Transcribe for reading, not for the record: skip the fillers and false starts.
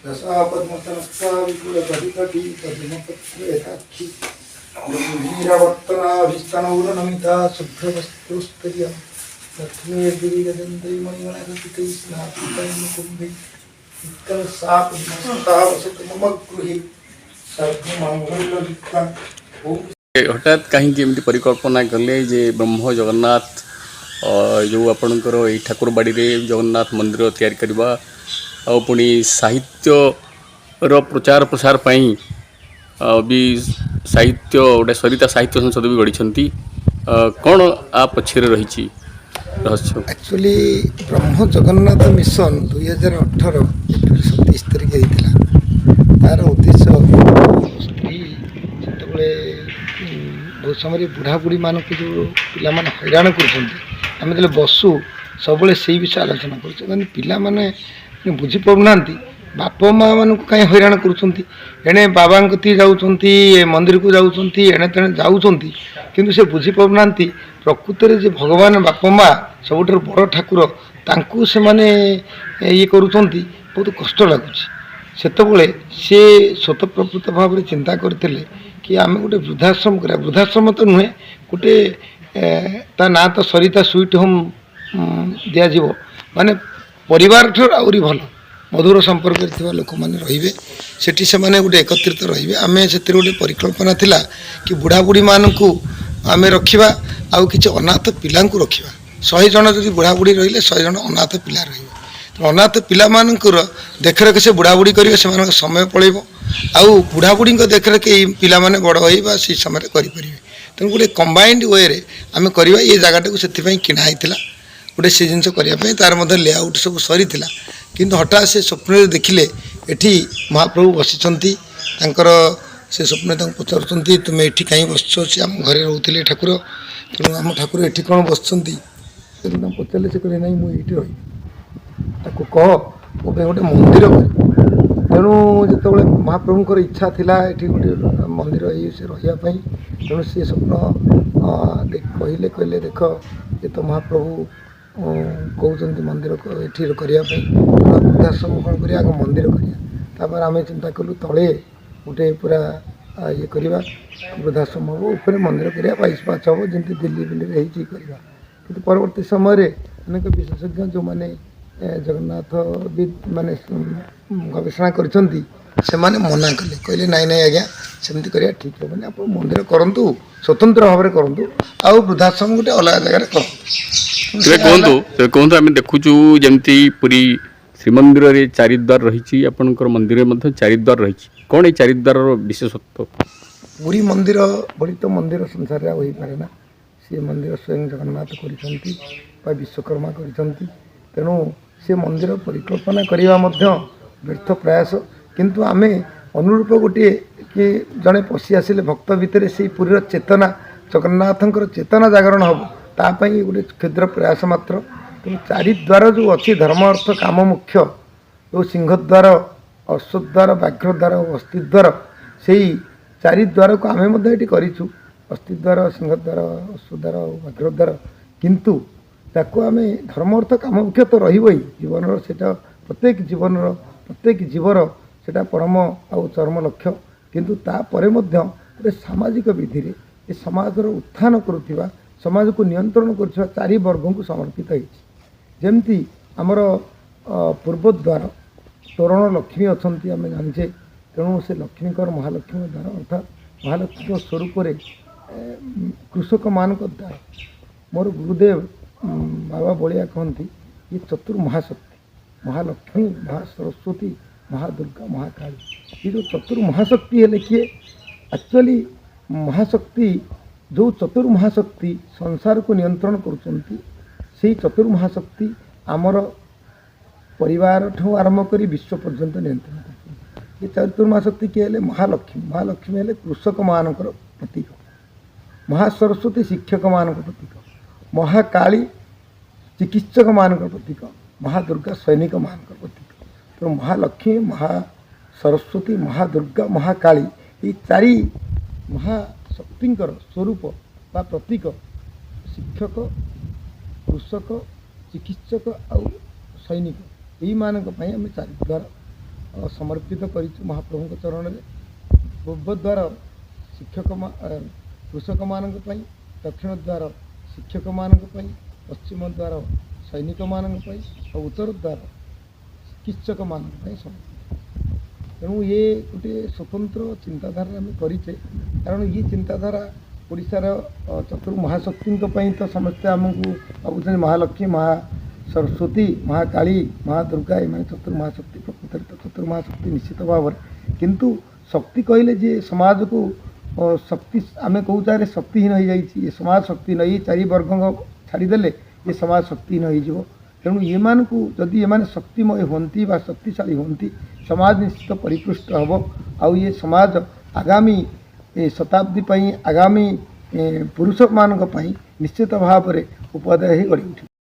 ରସାପଦ୍ମତନସ୍ଥା ବିପୁଳ ପରିତଟି ପଦ୍ମପତ୍ର ଏକାକ୍ଷୀ ଗମ୍ଭୀରବର୍ତ୍ତନାଭିସ୍ତନୌରନମିତା ଶୁଭ୍ରବସ୍ତ୍ରୋସ୍ତରୀୟ ଲକ୍ଷ୍ମୀର୍ଗିରିଗଜନ୍ତ୍ରୀ ମଣିଗଣରଚିତैः ସ୍ନାपितैः नित्यं सा पद्मस्था वसतु मम गृहे ସର୍ବମଙ୍ଗଳଯୁକ୍ତା। ଓମ୍। ହଠାତ୍ କାହିଁକି ଏମିତି ପରିକଳ୍ପନା କଲେ ଯେ ବ୍ରହ୍ମ ଜଗନ୍ନାଥ ଯେଉଁ ଆପଣଙ୍କର ଏଇ ଠାକୁରବାଡ଼ିରେ ଜଗନ୍ନାଥ ମନ୍ଦିର ତିଆରି କରିବା, ଆଉ ପୁଣି ସାହିତ୍ୟର ପ୍ରଚାର ପ୍ରସାର ପାଇଁ ବି ସାହିତ୍ୟ ଗୋଟେ ସରିତା ସାହିତ୍ୟ ସଂସଦ ବି ଗଢ଼ିଛନ୍ତି? କ'ଣ ଆ ପଛରେ ରହିଛି ରହସ୍ୟ? ଆକ୍ଚୁଆଲି ବ୍ରହ୍ମ ଜଗନ୍ନାଥ ମିଶନ 2018 ଏପ୍ରିଲ 27 ତାରିଖ ହେଇଥିଲା। ତାର ଉଦ୍ଦେଶ୍ୟ, ସ୍ତ୍ରୀ ଯେତେବେଳେ ବହୁତ ସମୟରେ ବୁଢ଼ାବୁଢ଼ୀମାନଙ୍କୁ ଯେଉଁ ପିଲାମାନେ ହଇରାଣ କରୁଛନ୍ତି, ଆମେ ଯେତେବେଳେ ବସୁ ସବୁବେଳେ ସେଇ ବିଷୟ ଆଲୋଚନା କରୁଛୁ। ମାନେ ପିଲାମାନେ ବୁଝିପାରୁନାହାନ୍ତି ବାପା ମାଆମାନଙ୍କୁ କାହିଁ ହଇରାଣ କରୁଛନ୍ତି। ଏଣେ ବାବାଙ୍କ କତିକି ଯାଉଛନ୍ତି, ଏ ମନ୍ଦିରକୁ ଯାଉଛନ୍ତି, ଏଣେ ତେଣେ ଯାଉଛନ୍ତି, କିନ୍ତୁ ସେ ବୁଝିପାରୁନାହାନ୍ତି ପ୍ରକୃତରେ ଯେ ଭଗବାନ ବାପା ମା ସବୁଠାରୁ ବଡ଼ ଠାକୁର, ତାଙ୍କୁ ସେମାନେ ଇଏ କରୁଛନ୍ତି। ବହୁତ କଷ୍ଟ ଲାଗୁଛି। ସେତେବେଳେ ସେ ସ୍ୱତଃପ୍ରବୃତ୍ତ ଭାବରେ ଚିନ୍ତା କରିଥିଲେ କି ଆମେ ଗୋଟେ ବୃଦ୍ଧାଶ୍ରମ କରିବା। ବୃଦ୍ଧାଶ୍ରମ ତ ନୁହେଁ, ଗୋଟେ ତା ନାଁ ତ ସରିତା ସୁଇଟ୍ ହୋମ୍ ଦିଆଯିବ। ମାନେ ପରିବାରଠାରୁ ଆହୁରି ଭଲ ମଧୁର ସମ୍ପର୍କରେ ଥିବା ଲୋକମାନେ ରହିବେ ସେଠି, ସେମାନେ ଗୋଟେ ଏକତ୍ରିତ ରହିବେ। ଆମେ ସେଥିରେ ଗୋଟେ ପରିକଳ୍ପନା ଥିଲା କି ବୁଢ଼ାବୁଢ଼ୀମାନଙ୍କୁ ଆମେ ରଖିବା ଆଉ କିଛି ଅନାଥ ପିଲାଙ୍କୁ ରଖିବା। 100 ଜଣ ଯଦି ବୁଢ଼ାବୁଢ଼ୀ ରହିଲେ, 100 ଜଣ ଅନାଥ ପିଲା ରହିବେ। ତେଣୁ ଅନାଥ ପିଲାମାନଙ୍କର ଦେଖରେଖ ସେ ବୁଢ଼ାବୁଢ଼ୀ କରିବେ, ସେମାନଙ୍କ ସମୟ ପଳେଇବ। ଆଉ ବୁଢ଼ାବୁଢ଼ୀଙ୍କ ଦେଖରେଖ ଏଇ ପିଲାମାନେ ବଡ଼ ହୋଇ ବା ସେଇ ସମୟରେ କରିପାରିବେ। ତେଣୁ ଗୋଟେ କମ୍ବାଇଣ୍ଡ ୱେରେ ଆମେ କରିବା। ଏ ଜାଗାଟାକୁ ସେଥିପାଇଁ କିଣା ହେଇଥିଲା ଗୋଟେ ସେ ଜିନିଷ କରିବା ପାଇଁ। ତାର ମଧ୍ୟ ଲେଆଉଟ୍ ସବୁ ସରିଥିଲା, କିନ୍ତୁ ହଠାତ୍ ସେ ସ୍ୱପ୍ନରେ ଦେଖିଲେ ଏଠି ମହାପ୍ରଭୁ ବସିଛନ୍ତି। ତାଙ୍କର ସେ ସ୍ୱପ୍ନରେ ତାଙ୍କୁ ପଚାରୁଛନ୍ତି, "ତୁମେ ଏଠି କାହିଁ ବସିଛ?" ସେ ଆମ ଘରେ ରହୁଥିଲେ ଠାକୁର, ତେଣୁ ଆମ ଠାକୁର ଏଠି କ'ଣ ବସିଛନ୍ତି? ତେଣୁ ତାଙ୍କୁ ପଚାରିଲେ, ସେ କହିଲେ, "ନାଇଁ, ମୁଁ ଏଇଠି ରହିବି। ତାକୁ କହ ମୋ ପାଇଁ ଗୋଟେ ମନ୍ଦିର କରିବ।" ତେଣୁ ଯେତେବେଳେ ମହାପ୍ରଭୁଙ୍କର ଇଚ୍ଛା ଥିଲା ଏଠି ଗୋଟେ ମନ୍ଦିର ହେଇ ସେ ରହିବା ପାଇଁ, ତେଣୁ ସେ ସ୍ୱପ୍ନ କହିଲେ, କହିଲେ, "ଦେଖ, ଏ ତ ମହାପ୍ରଭୁ କହୁଛନ୍ତି ମନ୍ଦିର ଏଠି କରିବା ପାଇଁ। ତେଣୁ ବୃଦ୍ଧାଶ୍ରମ କ'ଣ କରିବା, ଆଗ ମନ୍ଦିର କରିବା।" ତାପରେ ଆମେ ଚିନ୍ତା କଲୁ ତଳେ ଗୋଟେ ପୁରା ଇଏ କରିବା, ବୃଦ୍ଧାଶ୍ରମ ହେବ, ଉପରେ ମନ୍ଦିର କରିବା, 22 ପାହାଚ ହେବ, ଯେମିତି ଦିଲ୍ଲୀ ବିଲ୍ଲୀରେ ହେଇଛି କରିବା। କିନ୍ତୁ ପରବର୍ତ୍ତୀ ସମୟରେ ଅନେକ ବିଶେଷଜ୍ଞ ଯେଉଁମାନେ ଜଗନ୍ନାଥ ବି ମାନେ ଗବେଷଣା କରିଛନ୍ତି, ସେମାନେ ମନା କଲେ। କହିଲେ, "ନାଇଁ ନାଇଁ ଆଜ୍ଞା, ସେମିତି କରିବା ଠିକ୍ ହେବନି। ଆପଣ ମନ୍ଦିର କରନ୍ତୁ, ସ୍ୱତନ୍ତ୍ର ଭାବରେ କରନ୍ତୁ, ଆଉ ବୃଦ୍ଧାଶ୍ରମ ଗୋଟେ ଅଲଗା ଜାଗାରେ କରନ୍ତୁ।" ତେବେ ସେୟା ହେଲା। କୁହନ୍ତୁ, ତେବେ କୁହନ୍ତୁ, ଆମେ ଦେଖୁଛୁ ଯେମିତି ପୁରୀ ଶ୍ରୀମନ୍ଦିରରେ ଚାରିଦ୍ୱାର ରହିଛି, ଆପଣଙ୍କର ମନ୍ଦିରରେ ମଧ୍ୟ ଚାରିଦ୍ୱାର ରହିଛି। କ'ଣ ଏଇ ଚାରିଦ୍ୱାରର ବିଶେଷତ୍ୱ? ପୁରୀ ମନ୍ଦିର ଭଳି ତ ମନ୍ଦିର ସଂସାରରେ ଆଉ ହେଇପାରେ ନା। ସେ ମନ୍ଦିର ସ୍ୱୟଂ ଜଗନ୍ନାଥ କରିଛନ୍ତି ବା ବିଶ୍ୱକର୍ମା କରିଛନ୍ତି। ତେଣୁ ସେ ମନ୍ଦିର ପରିକଳ୍ପନା କରିବା ମଧ୍ୟ ବ୍ୟର୍ଥ ପ୍ରୟାସ। କିନ୍ତୁ ଆମେ ଅନୁରୂପ ଗୋଟିଏ କି ଜଣେ ପଶି ଆସିଲେ ଭକ୍ତ ଭିତରେ ସେଇ ପୁରୀର ଚେତନା, ଜଗନ୍ନାଥଙ୍କର ଚେତନା ଜାଗରଣ ହେବ, ତା ପାଇଁ ଗୋଟେ କ୍ଷୁଦ୍ର ପ୍ରୟାସ ମାତ୍ର। ତେଣୁ ଚାରିଦ୍ୱାର ଯେଉଁ ଅଛି, ଧର୍ମ, ଅର୍ଥ, କାମ, ମୋକ୍ଷ, ଯେଉଁ ସିଂହଦ୍ୱାର, ଅଶ୍ୱଦ୍ୱାର, ବ୍ୟାଘ୍ରଦ୍ୱାର ଓ ଅସ୍ଥିଦ୍ୱାର, ସେଇ ଚାରିଦ୍ୱାରକୁ ଆମେ ମଧ୍ୟ ଏଠି କରିଛୁ, ଅସ୍ଥିଦ୍ୱାର, ସିଂହଦ୍ୱାର, ଅଶ୍ୱଦ୍ୱାର ଓ ବ୍ୟାଘ୍ରଦ୍ୱାର। କିନ୍ତୁ ତାକୁ ଆମେ ଧର୍ମ, ଅର୍ଥ, କାମ, ମୋକ୍ଷ ତ ରହିବ ହିଁ ଜୀବନର। ସେଇଟା ପ୍ରତ୍ୟେକ ଜୀବନର, ପ୍ରତ୍ୟେକ ଜୀବର ସେଇଟା ପରମ ଆଉ ଚରମ ଲକ୍ଷ୍ୟ। କିନ୍ତୁ ତାପରେ ମଧ୍ୟ ଗୋଟେ ସାମାଜିକ ବିଧିରେ ଏ ସମାଜର ଉତ୍ଥାନ କରୁଥିବା, ସମାଜକୁ ନିୟନ୍ତ୍ରଣ କରୁଥିବା ଚାରି ବର୍ଗଙ୍କୁ ସମର୍ପିତ ହେଇଛି। ଯେମିତି ଆମର ପୂର୍ବଦ୍ୱାର ତୋରଣ ଲକ୍ଷ୍ମୀ ଅଛନ୍ତି, ଆମେ ଜାଣିଛେ। ତେଣୁ ସେ ଲକ୍ଷ୍ମୀଙ୍କର, ମହାଲକ୍ଷ୍ମୀଙ୍କ ଦ୍ୱାର, ଅର୍ଥାତ୍ ମହାଲକ୍ଷ୍ମୀଙ୍କ ସ୍ୱରୂପରେ କୃଷକମାନଙ୍କ ଦ୍ୱାର। ମୋର ଗୁରୁଦେବ ବାବା ବଳିଆ କହନ୍ତି, ଇଏ ଚତୁର୍ମହାଶକ୍ତି, ମହାଲକ୍ଷ୍ମୀ, ମହାସରସ୍ୱତୀ, ମହାଦୁର୍ଗା, ମହାକାଳୀ। ଏ ଯେଉଁ ଚତୁର୍ମହାଶକ୍ତି ହେଲେ କିଏ? ଆକ୍ଚୁଆଲି ମହାଶକ୍ତି, ଯେଉଁ ଚତୁର୍ମହାଶକ୍ତି ସଂସାରକୁ ନିୟନ୍ତ୍ରଣ କରୁଛନ୍ତି, ସେଇ ଚତୁର୍ମହାଶକ୍ତି ଆମର ପରିବାରଠୁ ଆରମ୍ଭ କରି ବିଶ୍ୱ ପର୍ଯ୍ୟନ୍ତ ନିୟନ୍ତ୍ରଣ କରୁଛନ୍ତି। ଏ ଚତୁର୍ମହାଶକ୍ତି କିଏ ହେଲେ? ମହାଲକ୍ଷ୍ମୀ। ମହାଲକ୍ଷ୍ମୀ ହେଲେ କୃଷକମାନଙ୍କର ପ୍ରତୀକ, ମହାସରସ୍ୱତୀ ଶିକ୍ଷକମାନଙ୍କ ପ୍ରତୀକ, ମହାକାଳୀ ଚିକିତ୍ସକମାନଙ୍କର ପ୍ରତୀକ, ମହାଦୁର୍ଗା ସୈନିକମାନଙ୍କର ପ୍ରତୀକ। ତେଣୁ ମହାଲକ୍ଷ୍ମୀ, ମହା ସରସ୍ୱତୀ, ମହାଦୁର୍ଗା, ମହାକାଳୀ, ଏଇ ଚାରି ମହାଶକ୍ତିଙ୍କର ସ୍ୱରୂପ ବା ପ୍ରତୀକ ଶିକ୍ଷକ, କୃଷକ, ଚିକିତ୍ସକ ଆଉ ସୈନିକ। ଏଇମାନଙ୍କ ପାଇଁ ଆମେ ଚାରିଦ୍ୱାର ସମର୍ପିତ କରିଛୁ ମହାପ୍ରଭୁଙ୍କ ଚରଣରେ। ପୂର୍ବ ଦ୍ୱାର ଶିକ୍ଷକ କୃଷକମାନଙ୍କ ପାଇଁ, ଦକ୍ଷିଣ ଦ୍ୱାର ଶିକ୍ଷକମାନଙ୍କ ପାଇଁ, ପଶ୍ଚିମ ଦ୍ୱାର ସୈନିକମାନଙ୍କ ପାଇଁ ଆଉ ଉତ୍ତର ଦ୍ୱାର ଚିକିତ୍ସକମାନଙ୍କ ପାଇଁ ସମର୍ପିତ। ତେଣୁ ଇଏ ଗୋଟିଏ ସ୍ୱତନ୍ତ୍ର ଚିନ୍ତାଧାରା ଆମେ କରିଛେ, କାରଣ ଇଏ ଚିନ୍ତାଧାରା ଓଡ଼ିଶାର ଚତୁର୍ମହାଶକ୍ତିଙ୍କ ପାଇଁ ତ ସମସ୍ତେ ଆମକୁ ଭାବୁଛନ୍ତି ମହାଲକ୍ଷ୍ମୀ, ମହା ସରସ୍ୱତୀ, ମହାକାଳୀ, ମହାଦୁର୍ଗା, ଏମାନେ ଚତୁର୍ମହାଶକ୍ତି। ପ୍ରକୃତରେ ତ ଚତୁର୍ମହାଶକ୍ତି ନିଶ୍ଚିତ ଭାବରେ, କିନ୍ତୁ ଶକ୍ତି କହିଲେ ଯେ ସମାଜକୁ ଶକ୍ତି ଆମେ କହୁଛେ ଆରେ ଶକ୍ତିହୀନ ହେଇଯାଇଛି ଏ ସମାଜ, ଶକ୍ତିହୀନ ଏଇ ଚାରି ବର୍ଗଙ୍କ ଛାଡ଼ିଦେଲେ ଏ ସମାଜ ଶକ୍ତିହୀନ ହେଇଯିବ। ତେଣୁ ଏମାନଙ୍କୁ ଯଦି ଏମାନେ ଶକ୍ତିମୟ ହୁଅନ୍ତି ବା ଶକ୍ତିଶାଳୀ ହୁଅନ୍ତି, ସମାଜ ନିଶ୍ଚିତ ପରିପୃଷ୍ଟ ହେବ। ଆଉ ଇଏ ସମାଜ ଆଗାମୀ ଏ ଶତାବ୍ଦୀ ପାଇଁ, ଆଗାମୀ ପୁରୁଷମାନଙ୍କ ପାଇଁ ନିଶ୍ଚିତ ଭାବରେ ଉପାଦେୟ ହେଇ ଗଢ଼ି ଉଠିବ।